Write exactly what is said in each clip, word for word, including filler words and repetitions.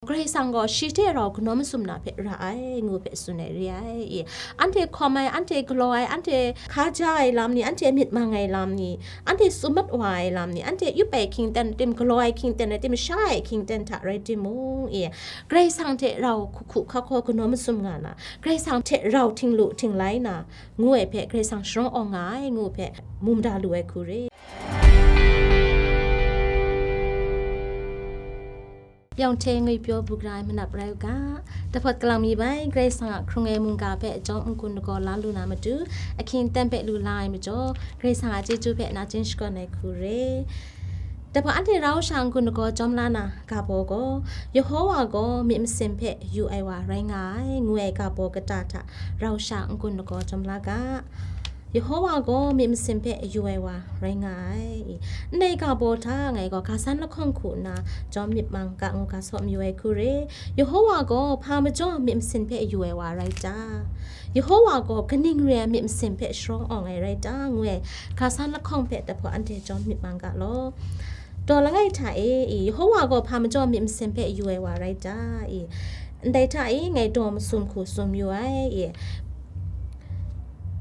Karai Kasang gaw shi hte rau kanawn masum na hpe ra ai, ngu hpe tsun ai re ai. I, anhte hkawm ai, anhte galaw ai, anhte hkaja ai lam ni, anhte myit mang ai lam ni, anhte tsun mat wa ai lam ni, anhte yup ai hkying ten rai tim, galaw ai hkying ten rai tim, sha ai hkying ten hta rai timung, i, Karai Kasang hte rau hku hku hka hkaw kanawn masum nga na, Karai Kasang hte rau htinglu htinglai na, ngu ai hpe Karai Kasang sharawng awng nga ai, ngu hpe mum da lu ai hku re. Yawng hte ngwipyaw bu gara ai manap rai u ga. Dahpawt kalang mi bai, Karai Kasang a hkrung ai mungga hpe jawm n-gun lagaw la lu na matu, ahkying aten hpe lu la ai majaw, Karai Kasang a chyeju hpe nachying shakawn ai hku re. Dahpawt anhte rau sha n-gun lagaw jawm la na ga baw gaw, Yehowa gaw myit masin hpe yu ai wa rai nga ai, ngu ai ga baw kata hta rau sha n-gun lagaw jawm la ga. Yehowa gaw myit masin hpe yu ai wa rai nga ai. Ndai ga baw hta ngai gaw ga san lahkawng hku nna jawm myit mang ga ngu ga saw mayu ai hku re. Yehowa gaw hpa majaw myit masin hpe yu ai wa rai ta? Yehowa gaw kaning re ai myit masin hpe sharawng awng ai rai ta? Ngu ai ga san lahkawng hpe dahpawt anhte jawm myit mang ga law. Daw langai hta e, i, Yehowa gaw hpa majaw myit masin hpe yu ai wa rai ta? I, ndai hta e, ngai daw masum hku tsun mayu ai, i,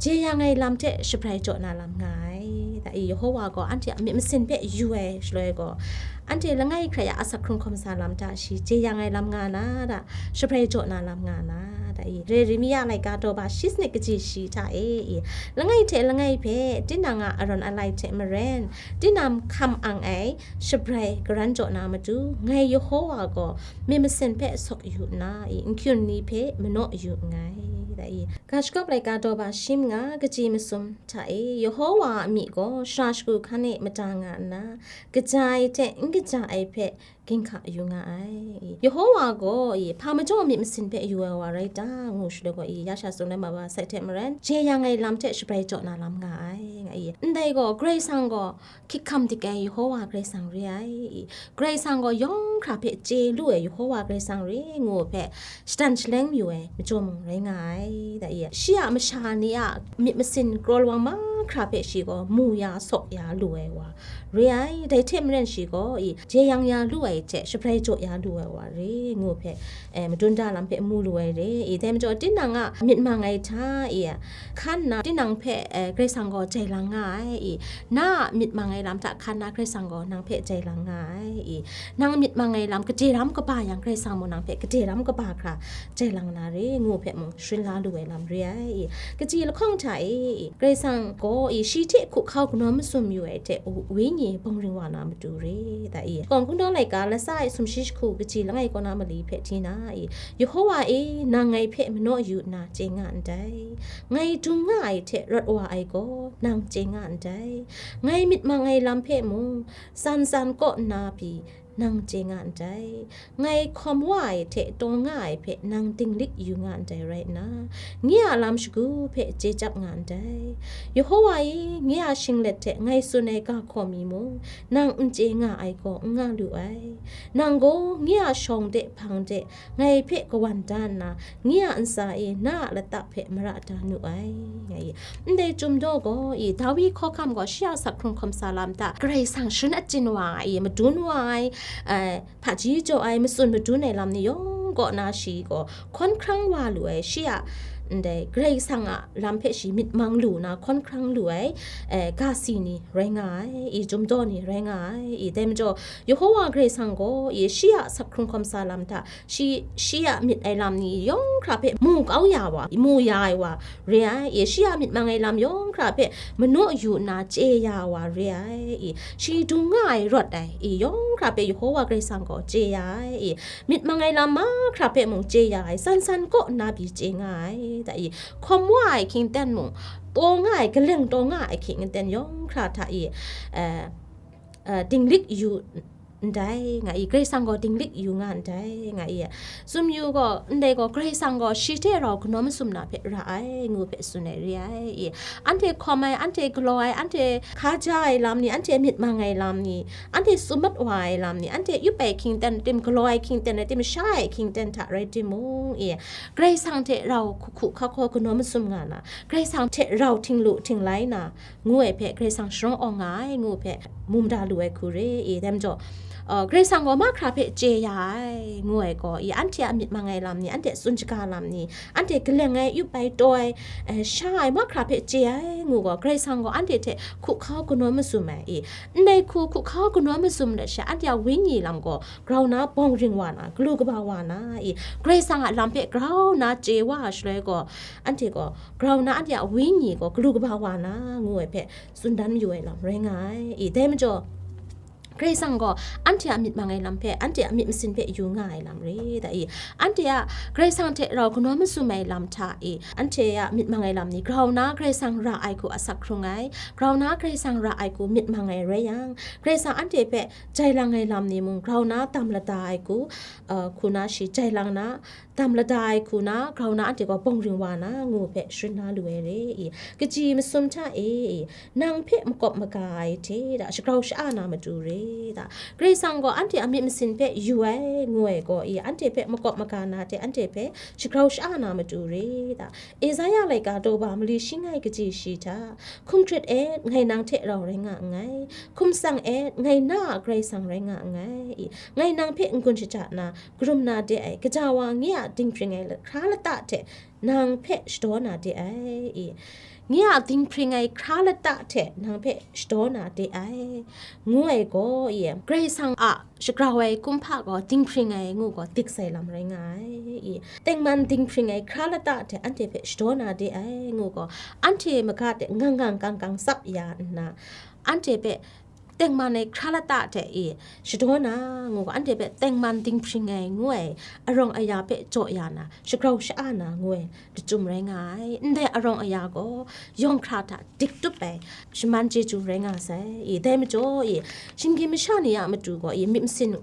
jeyang ai lam hte shabrai jaw na lam nga ai. Da, i, Yehowa gaw anhte a myit masin hpe yu ai shaloi gaw, anhte langai hkrai a asak hkrung hkawm sa lam hta shi jeyang ai lam nga na, da, shabrai jaw na lam nga na, da, i, Yeremia laika daw ba shi sanit kaji shi hta e, i, langai hte langai hpe tinang a arawn alai hte maren, tinang hkam ang ai shabrai karan jaw na matu, ngai Yehowa gaw myit masin hpe sawk yu nna, i, n-hkyun ni hpe manaw yu nngai, da, i, ga shagawp laika daw ba shi manga kaji masum hta e, Yehowa a myi gaw shara shagu hkan e mada nga nna, kaja ai hte n kaja ai hpe ginhka yu nga ai. Yehowa gaw, i, hpa majaw myit masin hpe yu ai wa rai ta? Ngu shaloi gaw, i, ya sha tsun ai ma wa sai hte maren, jeyang ai lam hte shabrai jaw na lam nga ai, nga i. Ndai gaw, Karai Kasang gaw hkyik hkam dik ai Yehowa Karai Kasang re ai, i. Karai Kasang gaw yawng hkra hpe chye lu ai Yehowa Karai Kasang re, ngu hpe shatan shaleng mayu ai majaw mung rai nga ai, da i. Shi a masha ni a myit masin kraw lawang mahkra hpe shi gaw mu ya, sawk ya lu ai wa re ai. Dai hte maren shi gaw, i, jeyang ya lu ai hte shabrai jaw ya lu ai wa re, ngu hpe, eh, madun da lam hpe mu lu ai re. I, dai majaw tinang a myit mang ai hta, i, hkan nna tinang hpe, eh, Karai Kasang gaw jai lang nga ai, i, na a myit mang ai lam hta hkan na Karai Kasang gaw nang hpe jai lang nga ai, i, nang myit mang ai lam gade ram kaba yang, Karai Kasang mung nang hpe gade ram kaba hkra jai lang na re, ngu hpe mung sharin la lu ai lam re ai, i. Kaji lahkawng hta e, i, Karai Kasang gaw, i, shi hte hku hkau kanawn masum yu ai hte, u-, wenyi bawng ring wa na matu re, da i. Kawm hkungdawn laika, lasa e sumshi jahku kaji langai kaw na mali hpe hti na, i, Yehowa e, nang ngai hpe manaw yu nna chye nga ndai. Ngai dung nga ai hte rawt wa ai gaw, nang chye nga ndai. Ngai myit mang ai lam hpe mung, tsan tsan kaw nna pyi, nang chye nga ndai. Ngai hkawm wa ai hte taw nga ai hpe nang dinglik yu nga ndai rai nna, nye a lam shagu hpe chye chyap nga ndai. Yehowa e, nye a shinglet hte ngai tsun ai ga hkaw mi mung, nang n chye nga ai gaw n nga lu ai. Nang gaw nye a shawng de hpang de ngai hpe kawan da nna, nye a ntsa e na a lata hpe mara da nu ai, nga i. Ndai Chyum daw gaw, i, Dawi hkawhkam gaw shi a asak hkrung hkawm sa lam hta, Karai Kasang sharin achyin wa ai, i, madun wa ai, eh, hpaji jaw ai, matsun madun ai lam ni yawng kaw na shi gaw hkawn hkrang wa lu ai, shi a, ndai Karai Kasang a lam hpe shi myit mang lu na hkawn hkrang lu ai, eh, ga si ni rai nga ai, i, Chyum daw ni rai nga ai, i, dai majaw, Yehowa Karai Kasang gaw, i, shi a asak hkrung hkawm sa lam hta, shi, shi a myit ai lam ni yawng hkra hpe mu kau ya wa, mu ya ai wa re ai, i, shi a myit mang ai lam yawng hkra hpe manaw yu nna chye ya wa re ai, i, shi dung nga ai rawt ai, i, yawng hkra hpe Yehowa Karai Kasang gaw chye ya ai, i, myit mang ai lam mahkra hpe mung chye ya ai, san san kaw nna pyi chye nga ai, da i, hkawm wa ai hkying ten mung, taw nga ai, kaleng taw nga ai hkying ten yawng hkra hta i, eh, eh, dinglik yu ndai, nga i, Karai Kasang gaw dinglik yu nga ndai, nga i. Sumyu gaw, ndai gaw, Karai Kasang gaw shi hte rau kanawn masum na hpe ra ai, ngu hpe tsun ai re ai, i. Anhte hkawm ai, anhte galaw ai, anhte hkaja ai lam ni, anhte myit mang ai lam ni, anhte tsun mat wa ai lam ni, anhte yup ai hkying ten rai tim, galaw ai hkying ten rai tim, sha ai hkying ten hta rai timung, i. Karai Kasang hte rau hku hku hka hkaw kanawn masum nga na, Karai Kasang hte rau htinglu htinglai na, ngu ai hpe Karai Kasang sharawng awng nga ai, ngu hpe mum da lu ai hku re i, dai majaw, Uh, Karai Kasang gaw mahkra hpe chye ya ai, ngu ai gaw, i, anhte a myit mang ai lam ni, anhte tsun shaga lam ni, anhte kaleng ai, yup ai, taw ai, eh, sha ai mahkra hpe chye ai, ngu gaw, Karai Kasang gaw anhte hte hku hkau kanawn mazum ai, i, ndai hku hku hkau kanawn mazum let sha, anhte a wenyi lam gaw grau na bawng ring wa na, galu kaba wa na, i, Karai Kasang a lam hpe grau na chye wa ai shaloi gaw, anhte gaw grau na anhte a wenyi gaw galu kaba wa na, ngu ai hpe tsun dan yu ai lam rai nga ai, i, dai majaw, Karai Kasang gaw anhte a myit mang ai lam hpe, anhte a myit masin hpe yu nga ai lam re da i, anhte a Karai Kasang hte rau kanawn mazum ai lam hta i, anhte a myit mang ai lam ni grau na Karai Kasang ra ai hku asak hkrung ai, grau na Karai Kasang ra ai hku myit mang ai rai yang, Karai Kasang anhte hpe jai lang ai lam ni mung grau na dam lada ai hku, uh, hku na shi jai lang na, dam lada ai hku na, grau na anhte gaw bawng ring wa na, ngu hpe sharin la lu ai re i, kaji masum hta e i, nang hpe makawp maga ai hte da, shagrau sha-a na matu re da, Karai Kasang gaw anhte a myit masin hpe yu ai, ngu ai gaw i, anhte hpe makawp maga na hte anhte hpe shagrau sha-a na matu re da, Esaia laika daw ba mali shi ngai kaji shi hta, hkum hkrit et, ngai nang hte rau rai nga nngai, hkum tsang et, ngai na a Karai Kasang rai nga nngai i, ngai nang hpe n-gun shaja na, karum na de ai, gaja wa nye a dinghpring ai hkra lata hte nang hpe shadaw na de ai, i, nye a dinghpring ai hkra lata hte nang hpe shadaw na de ai, ngu ai gaw, i, Karai Kasang a shagrau ai kumhpa gaw dinghpring ai ngu gaw dik sai lam rai nga ai, i, tengman dinghpring ai hkra lata hte anhte hpe shadaw na de ai, ngu gaw, anhte maga hte ngang ngang kang kang tsap ya nna, anhte hpe tengman ai hkra lata hte i, shadaw na, ngu gaw, anhte hpe tengman dinghpring ai ngu ai arawng aya hpe jaw ya na, shagrau sha-a na ngu ai lachyum rai nga ai. Ndai arawng aya gaw yawng hkra hta dik tup ai shaman chyeju rai nga sai. I, dai majaw i, shinggyim masha ni a matu gaw i, myit masin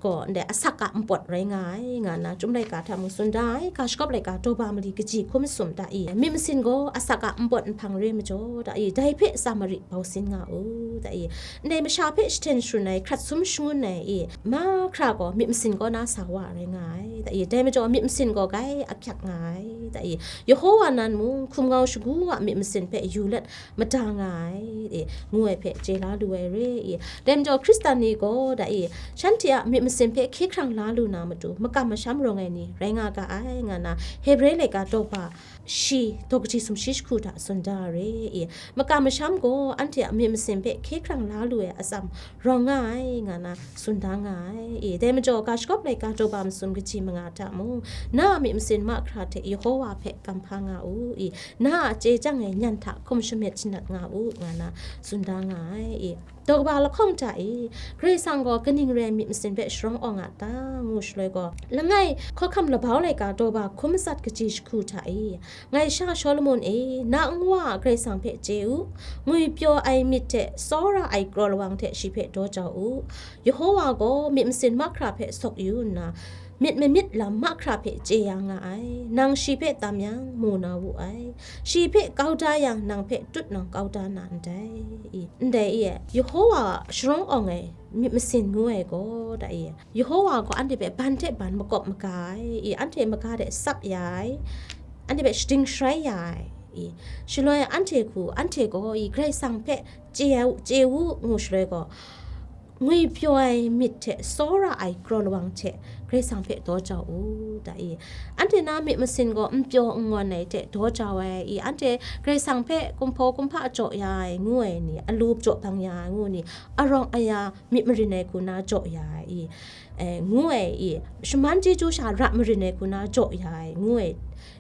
gaw ndai asak a npawt rai nga ai, nga nna Chyum laika hta mung tsun da ai, ga shagawp laika daw ba mali kaji hkum masum da i, myit masin gaw asak a npawt nhpang re majaw da i, dai hpe Samari bau sin nga u da i, ndai masha hpe jahten sharun ai, hkrat sum shangun ai i, mahkra gaw myit masin kaw na sa wa rai nga ai da i, dai majaw myit masin gaw grai ahkyak nga ai da i, Yehowa nan mung hkum ngau shagu a myit masin hpe yu let mada nga ai, e, ngu ai hpe chye la lu ai re, e. Dai majaw Hkristan ni gaw, da e, shanhte a myit masin hpe hkye hkrang la lu na matu, makam masham rawng ai ni rai nga ga ai, nga na, Hebre laika daw ba shi, daw kaji sumshi jahku hta tsun da re, e. Makam masham gaw, anhte a myit masin hpe hkye hkrang la lu ai atsam rawng nga ai, nga na, tsun da nga ai, e. Dai majaw, ga shagawp laika daw ba masum kaji manga hta mung, na a myit masin mahkra hte Yehowa hpe kamhpa nga u, e. Na a chye chyang ai nyan hta hkum shamyet shanat nga u, nga na tsun da nga ai, e. Daw kaba lahkawng hta e, Karai Kasang gaw kaning rai myit masin hpe sharawng awng a ta, ngu shaloi gaw, langai hkawhkam labau laika daw ba hkum matsat kaji jahku hta e, ngai sha Shawlumon e, na nwa a Karai Kasang hpe chye u, ngwipyaw ai myit hte tsawra ai kraw lawang hte shi hpe daw jau u. Yehowa gaw myit masin mahkra hpe sawk yu nna, myit mamyit lam mahkra hpe chye ya nga ai. Nang shi hpe tam yang, mu na wu ai. Shi hpe kau da yang, nang hpe tut nang kau da na ndai, i. Ndai e, Yehowa a sharawng awng ai myit masin ngu ai gaw, da e, Yehowa gaw anhte hpe ban hte ban makawp maga ai, i, anhte maga hte tsap ya ai, anhte hpe shading sharai ya ai, i, shaloi anhte hku, anhte gaw, i, Karai Kasang hpe chye ai u, chye u, ngu shaloi gaw, ngwipyaw ai myit hte tsawra ai kraw lawang hte Karai Kasang hpe daw jau u, da i. Anhte na myit masin gaw n pyaw n ngawn ai hte daw jau ai, i, anhte Karai Kasang hpe kumhpaw kumhpa jaw ya ai ngu ai ni, alu jaw bang ya ai ngu ni, arawng aya myit marin ai hku na jaw ya ai, i, e, ngu ai, i, shaman chyeju sha ra marin ai hku na jaw ya ai ngu ai,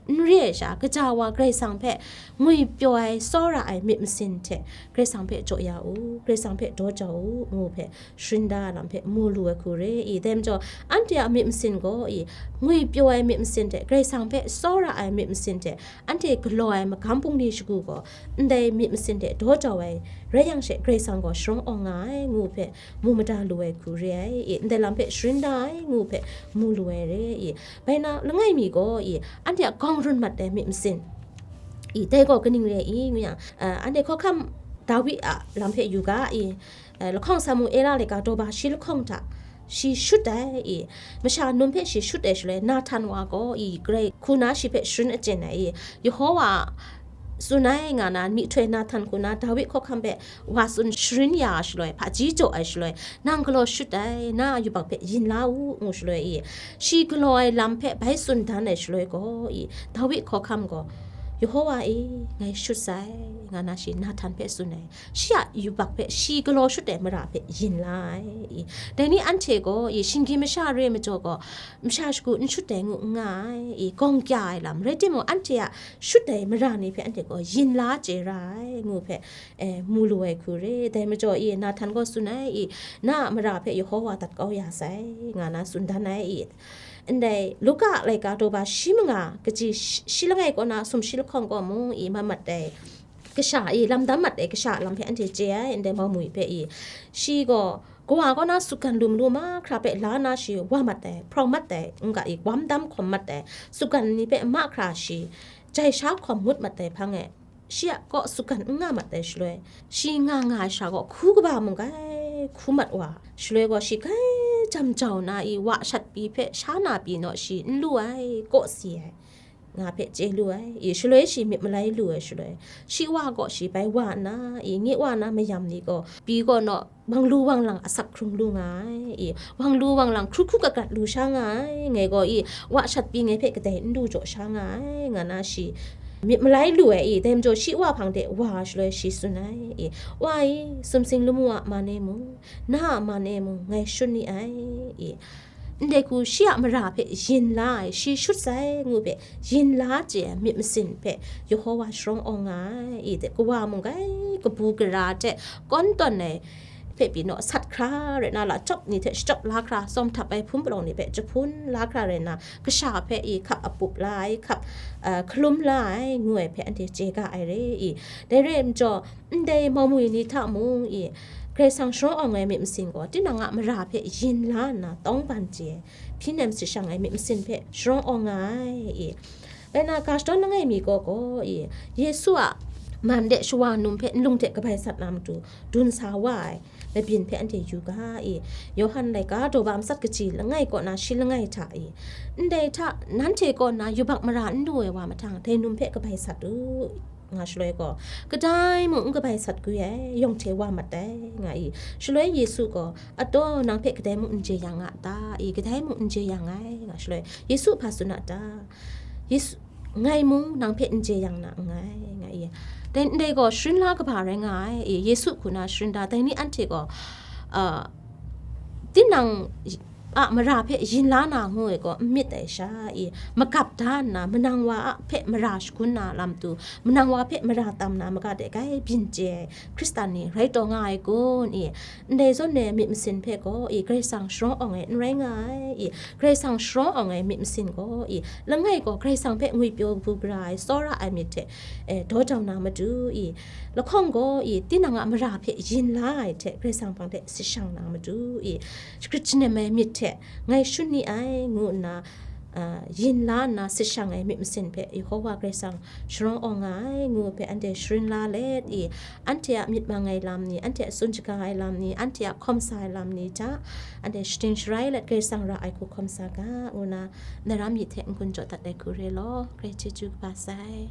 n re ai sha, gaja wa Karai Kasang hpe ngwipyaw ai, tsawra ai myit masin hte Karai Kasang hpe jaw ya u, Karai Kasang hpe daw jau u, ngu hpe sharin da ai lam hpe mu lu ai hku re, i. Dai majaw, anhte a myit masin gaw, i, ngwipyaw ai myit masin hte Karai Kasang hpe tsawra ai myit masin hte anhte galaw ai magam bungli shagu gaw, ndai myit masin hte daw jau ai rai yang she, Karai Kasang gaw sharawng awng nga ai, ngu hpe mu mada lu ai hku re ai, i, ndai lam hpe sharin da ai, ngu hpe mu lu ai re, i. Bai na, langai mi gaw, i, anhte a gawng run mat ai myit masin, i, dai gaw kaning re i, ngu yang, a, anhte hkawhkam Dawi a lam hpe yu ga, i, a, lahkawng Samuela laika daw ba shi lahkawng hta, shi shut ai, i, masha num hpe shi shut ai shaloi, Nahtan wa gaw, i, Karai hku na shi hpe sharin achyin ai, i, Yehowa tsun ai nga na, myihtoi Nahtan hku na Dawi hkawhkam hpe wa tsun sharin ya ai shaloi, hpaji jaw ai shaloi, nang galaw shut ai, na a yubak hpe yin la u, ngu shaloi i, shi galaw ai lam hpe bai tsun dan ai shaloi gaw i, Dawi hkawhkam gaw, Yehowa e, ngai shut sai, nga na shi Nahtan hpe tsun ai. Shi a yubak hpe shi galaw shut ai mara hpe yin la ai. I, dai ni anhte gaw, i, shinggyim masha re ai majaw gaw, masha shagu n shut ai ngu n nga ai. I, gawng kya ai lam, rai timung, anhte a shut ai mara ni hpe anhte gaw yin la chye ra ai, ngu hpe, eh, mu lu ai hku re. Dai majaw, i, Nahtan gaw tsun ai, i, na a mara hpe Yehowa dat kau ya sai, nga na tsun dan ai, i. Ndai Luka laika daw ba shi manga, kaji shi, shi langai kaw na sumshi lahkawng kaw mung, i, mat mat ai kasha i, lam dam mat ai kasha a lam hpe anhte chye ai, ndai Mawmwi hpe i, shi gaw, kawa kaw na sutgan lu malu mahkra hpe la na shi wa mat ai, hprawng mat ai, n-ga i, gwam dam hkawm mat ai, sutgan ni hpe mahkra shi jai sha hkawm ngut mat ai hpang e, shi a kaw sutgan n nga mat ai shaloi, shi nga nga ai sha gaw hku kaba mung gai hku mat wa, shaloi gaw shi gai jam jau na i, wa shat pyi hpe sha na pyi naw shi n lu ai, kaw si ai, nga hpe chye lu ai. I, shaloi shi myit malai lu ai shaloi, shi wa gaw shi bai wa nna, i, nye wa na mayam ni gaw, pyi gaw naw, wang lu wang lang asak hkrung lu nga ai, i, wang lu wang lang hkru hkru gat gat lu sha nga ai, ngai gaw, i, wa shat pyi ngai hpe kadai n du jaw sha nga ai, nga na shi myit malai lu ai, i, dai majaw shi wa hpang de wa shaloi shi tsun ai, i, wa e, sumsing lamu a man e mung, na a man e mung, ngai shut ni ai, i, ndai hku shi a mara hpe yin la ai, shi shut sai ngu hpe yin la chye ai myit masin hpe Yehowa sharawng awng nga ai, i, de, kawa mung gai kabu gara hte kawn tawn ai hpe pyi naw, sat hkra rai na, lachyawp ni hte shachyawp la hkra, tsawm htap ai hpun palawng ni hpe jahpun la hkra rai na, kasha hpe i hkap apup la ai, hkap, ah, hkalum la ai, ngu ai hpe anhte chye ga ai re i. Dai rai majaw, ndai Mawmwi ni hta mung i, Karai Kasang sharawng awng ai myit masin gaw, tinang a mara hpe yin la nna tawng ban chye ai, hpyi nem sashang ai myit masin hpe sharawng awng nga ai i. Rai na, ga shadawn langai mi gaw gaw i, Yesu a man de shawa num hpe nlung hte kabai sat na matu dun sa wa ai labyin hpe anhte yu ga i, Yawhan laika daw ba matsat kaji langai kaw na shi langai hta i, ndai hta nanhte kaw na yubak mara n lu ai wa mahtang, dai num hpe kabai sat u, nga shaloi gaw, kadai mung n kabai sat gwi ai, yawng hte wa mat ai, nga i. Shaloi Yesu gaw, ataw, nang hpe kadai mung n jeyang a ta? I, kadai mung n jeyang ai, nga shaloi, Yesu hpa tsun a ta? Yesu, ngai mung nang hpe n jeyang na nngai, nga i. Dai ndai gaw sharin la kaba rai nga ai, i, Yesu hku na sharin da, dai ni anhte gaw, ah, tinang a mara hpe yin la na ngu ai gaw n myit ai sha i, magap da nna, manang wa a hpe mara shagun na lam tu, manang wa hpe mara tam na maga de gai byin chye ai Hkristan ni rai taw nga ai kun i, ndai zawn e myit masin hpe gaw i, Karai Kasang sharawng awng ai n rai nga ai i, Karai Kasang sharawng awng ai myit masin gaw i, langai gaw Karai Kasang hpe ngwipyaw bu gara ai, tsawra ai myit hte, eh, daw jau na matu i, lahkawng gaw i, tinang a mara hpe yin la ai hte Karai Kasang hpang de sit shang na matu i, shagrit shanem ai myit hte ngai shut ni ai, ngu nna, ah, yin la nna sit shang ai myit masin hpe Yehowa Karai Kasang sharawng awng nga ai, ngu hpe anhte sharin la let i, anhte a myit mang ai lam ni, anhte a tsun shaga ai lam ni, anhte a hkawm sa ai lam ni hta, anhte shading sharai let Karai Kasang ra ai hku hkawm sa ga, ngu nna, na ram myit hte n-gun jaw dat ai hku re law, Karai chyeju kaba sai.